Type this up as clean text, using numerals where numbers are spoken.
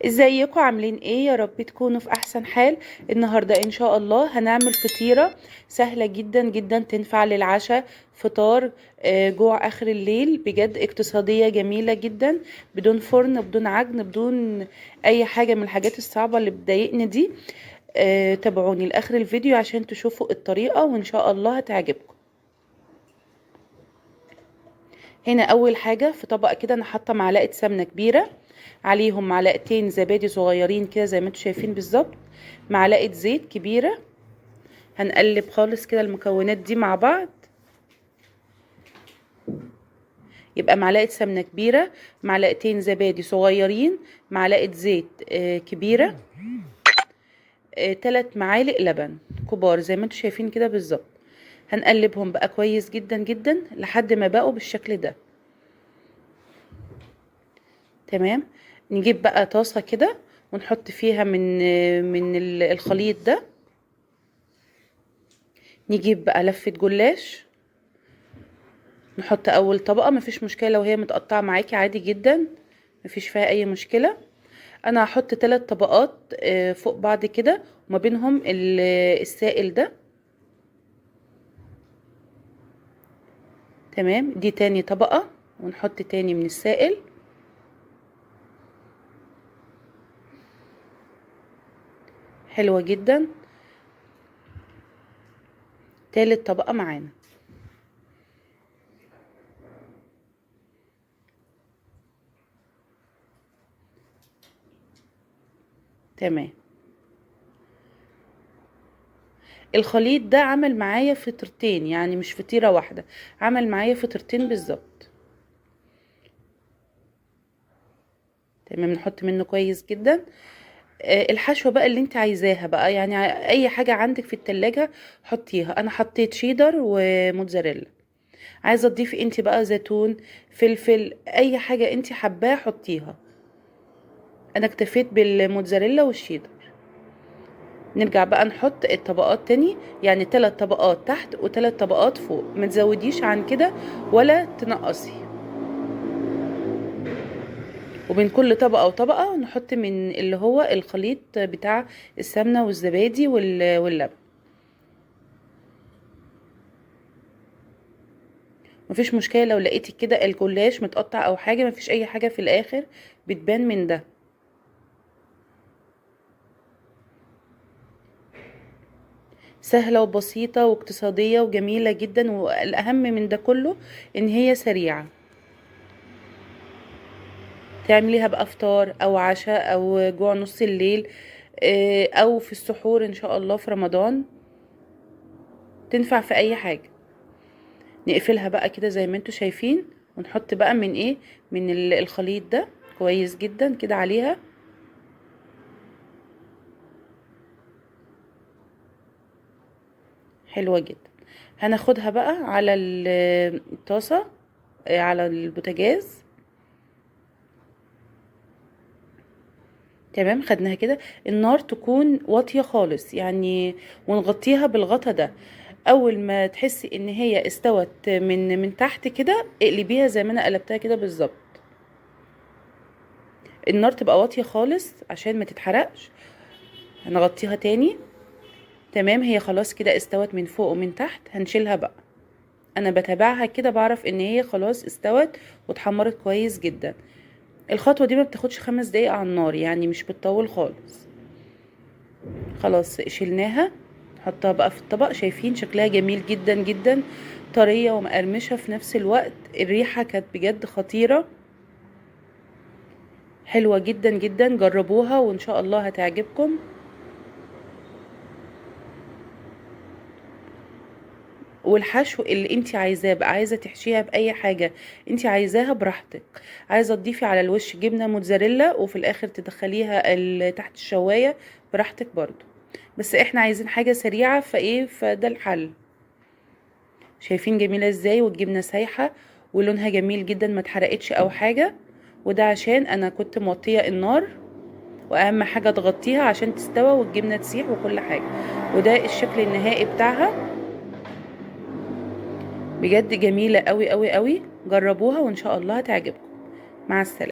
ازيكم؟ عاملين ايه؟ يا رب تكونوا في احسن حال. النهارده ان شاء الله هنعمل فطيره سهلة جدا جدا، تنفع للعشاء، فطار، جوع اخر الليل. بجد اقتصادية جميلة جدا، بدون فرن، بدون عجن، بدون اي حاجة من الحاجات الصعبة اللي بتضايقني دي. تابعوني لاخر الفيديو عشان تشوفوا الطريقة وان شاء الله هتعجبكم. هنا اول حاجة في طبق كده انا حاطه معلقه سمنه كبيرة، عليهم معلقتين زبادي صغيرين كده زي ما انتم شايفين بالظبط، معلقه زيت كبيرة. هنقلب خالص كده المكونات دي مع بعض. يبقى معلقه سمنه كبيرة، معلقتين زبادي صغيرين، معلقه زيت كبيرة، 3 معالق لبن كبار زي ما انتم شايفين كده بالظبط. هنقلبهم بقى كويس جدا جدا لحد ما بقوا بالشكل ده. تمام. نجيب بقى طاسة كده ونحط فيها من الخليط ده. نجيب بقى لفة جلاش، نحط اول طبقة. مفيش مشكلة لو هي متقطعة معاكي، عادي جدا، مفيش فيها اي مشكلة. انا هحط 3 طبقات فوق بعض كده، وما بينهم السائل ده. تمام. دي تاني طبقة، ونحط تاني من السائل. حلوة جدا. تالت طبقة معانا. تمام. الخليط ده عمل معايا فطرتين، يعني مش فطيرة واحدة، عمل معايا فطرتين بالظبط. تمام. نحط منه كويس جدا. الحشوة بقى اللي انت عايزاها بقى، يعني اي حاجة عندك في التلاجة حطيها. انا حطيت شيدر وموتزاريلا. عايزة تضيفي انت بقى زيتون، فلفل، اي حاجة انت حباها حطيها. انا اكتفيت بالموتزاريلا والشيدر. نرجع بقى نحط الطبقات تاني، يعني 3 طبقات تحت وتلات طبقات فوق، ما تزوديش عن كده ولا تنقصي. وبين كل طبقة وطبقة نحط من اللي هو الخليط بتاع السمنة والزبادي واللبن. مفيش مشكلة لو لقيتي كده الجلاش متقطع او حاجة، مفيش اي حاجة في الاخر بتبان من ده. سهلة وبسيطة واقتصادية وجميلة جدا، والاهم من ده كله ان هي سريعة. تعمليها بقى فطار او عشاء او جوع نص الليل، او في السحور ان شاء الله في رمضان، تنفع في اي حاجة. نقفلها بقى كده زي ما انتوا شايفين، ونحط بقى من ايه، من الخليط ده كويس جدا كده عليها. حلوة جدا. هناخدها بقى على الطاسة، على البوتاجاز. تمام. خدناها كده، النار تكون واطية خالص يعني، ونغطيها بالغطا ده. اول ما تحسي ان هي استوت من تحت كده اقلبيها زي ما انا قلبتها كده بالظبط. النار تبقى واطية خالص عشان ما تتحرقش. هنغطيها تاني. تمام. هي خلاص كده استوت من فوق ومن تحت. هنشيلها بقى. انا بتابعها كده بعرف ان هي خلاص استوت واتحمرت كويس جدا. الخطوة دي ما بتاخدش 5 دقايق على النار، يعني مش بتطول خالص. خلاص شيلناها، نحطها بقى في الطبق. شايفين شكلها جميل جدا جدا، طرية ومقرمشة في نفس الوقت. الريحة كانت بجد خطيرة، حلوة جدا جدا. جربوها وان شاء الله هتعجبكم. والحشو اللي انت عايزاه بقى، عايزه تحشيها باي حاجة انت عايزاها براحتك. عايزه تضيفي على الوش جبنه موتزاريلا وفي الاخر تدخليها تحت الشوايه براحتك برضو، بس احنا عايزين حاجة سريعة فده الحل. شايفين جميلة ازاي، والجبنه سايحه ولونها جميل جدا، ما اتحرقتش او حاجة. وده عشان انا كنت موطيه النار، واهم حاجة تغطيها عشان تستوى والجبنه تسيح وكل حاجة. وده الشكل النهائي بتاعها، بجد جميلة قوي قوي قوي. جربوها وان شاء الله هتعجبكم. مع السلامة.